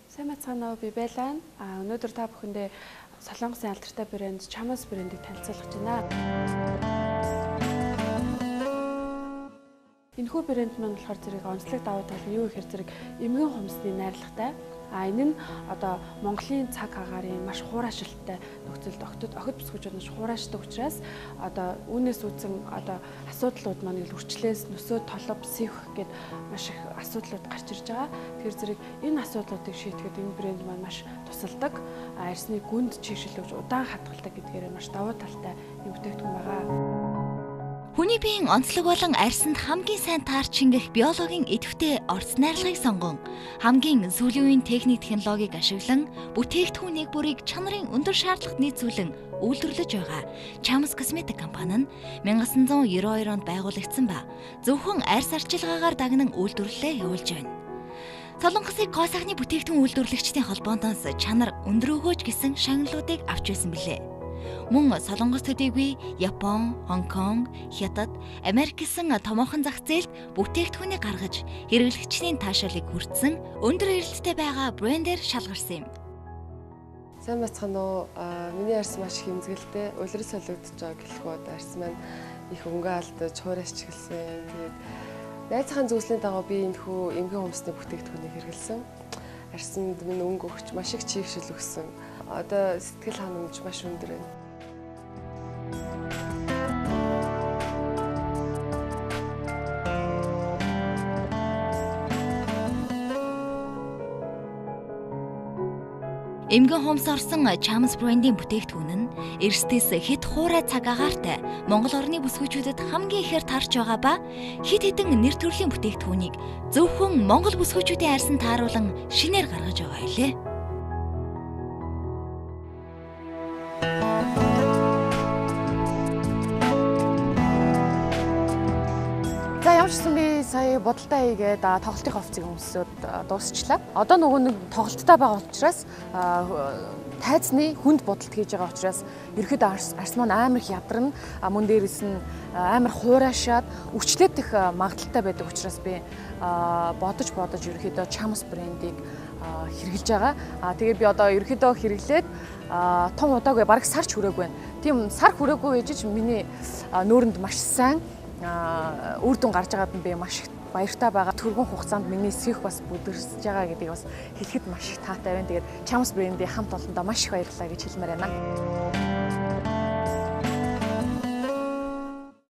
Сайн байцгаана уу, би Байлаа. Өнөөдөр та бүхэндээ Солонгосын алдартай брэнд Chamos брендийг танилцуулах гэж байна. Энэхүү брэнд маань болохоор зэрэг онцлог давуу тал нь юу гэхээр зэрэг эмгэн хумсны найрлагатай. Энэ нь одоо Монголын цаг агаарын маш хуурайшилттай нөхцөлд охид бүсгүйчүүд маш хуурайшдаг учраас одоо үүнээс үүсэн одоо асуудлууд маань ил үрчлээс нөсөө толб сэвх гэд маш их асуудлууд гарч ирж байгаа. Тэгэхээр зэрэг энэ асуудлуудыг шийдэхэд энэ брэнд маань маш тусалдаг. Арьсны гүнд чигшил өгч удаан хадгалдаг гэдгээрээ маш давуу талтай юм бүтээгдэхүүн байгаа. Хүний биеийн онцлог болон арьсанд хамгийн сайн таарч шингэх биологийн идэвхтэй орц найрлагыг сонгон хамгийн сүүлийн үеийн техник технологиг ашиглан бүтээгдэхүүн нэг бүрийг чанарын өндөр шаардлагад нийцүүлэн үйлдвэрлэж байгаа Chamos Cosmetic компани нь 1992 онд байгуулагдсан ба зөвхөн арьс арчилгаагаар дагнан үйлдвэрлэлээ явуулж байна. Солонгосын гоо сайхны бүтээгдэхүүн үйлдвэрлэгчдийн холбооноос чанар өндөр өгөөж гэсэн шагналуудыг авч байсан билээ. Мөн Солонгос төдийгүй Япон, Хонконг, Хятад, Америк гэсэн томоохон зах зээлд бүтээгдэхүүнийг гаргаж хэрэглэгчдийн таашаалыг хүртсэн өндөр эрэлттэй байгаа брендээр шалгарсан юм. Сайн байцгаана уу? Миний арьс маш их эмзэгэлтэй, улирал солигдож байгаа гэлэхүү одоо арьс маань их өнгө алдаж, хуурайч эхэлсэн. Тэгээд найзынхаа зөвлөлийн дагуу би энэхүү эмгэн хумсны бүтээгдэхүүнийг хэрэглэсэн. Арьсанд минь өнгө өгч маш их чийгшил өгсөн. Одоо сэтгэл ханамж маш өндөр байна. Эмгэн хумс орсон Chamos брендийн бүтээгдэхүүн нь эрсдээс хэд хуурай цаг агаартай Монгол орны бүсгүйчүүдэд хамгийн ихээр тарж байгаа ба хэд хэдэн нэр төрлийн бүтээгдэхүүнийг зөвхөн Монгол бүсгүйчүүдийн арьсанд тааруулан шинээр гаргаж байгаа билээ. За ямар ч гэсэн би сая бодолтой хийгээд тоглолтын хувцсыг өмсөөд дуусчлаа. Одоо нөгөө нэг тоглолттой байгаа учраас тайзны хүнд бодолт хийж байгаа учраас ерөөхдөө арьс маань амар их ядарна. Мөн дээрээс нь амар хуурайшаад өвчлөөдөх магадлалтай байдаг учраас би бодож ерөөхдөө Chamos брендийг хэрэглэж байгаа. Тэгээ би одоо ерөөхдөө хэрэглээд том удаагүй бараг сарч хүрээгүй байна. Тийм сар хүрээгүй ээжич миний нүүрэнд маш сайн үр дүн гарч байгаад нь би маш их баяртай байгаа. Түргэн хугацаанд миний сэх бас бүдэрсэж байгаа гэдгийг бас хэлэхэд маш их таатай байна. Тэгээд Chamos брендийн хамт олондоо маш их баярлалаа гэж хэлмээр байна.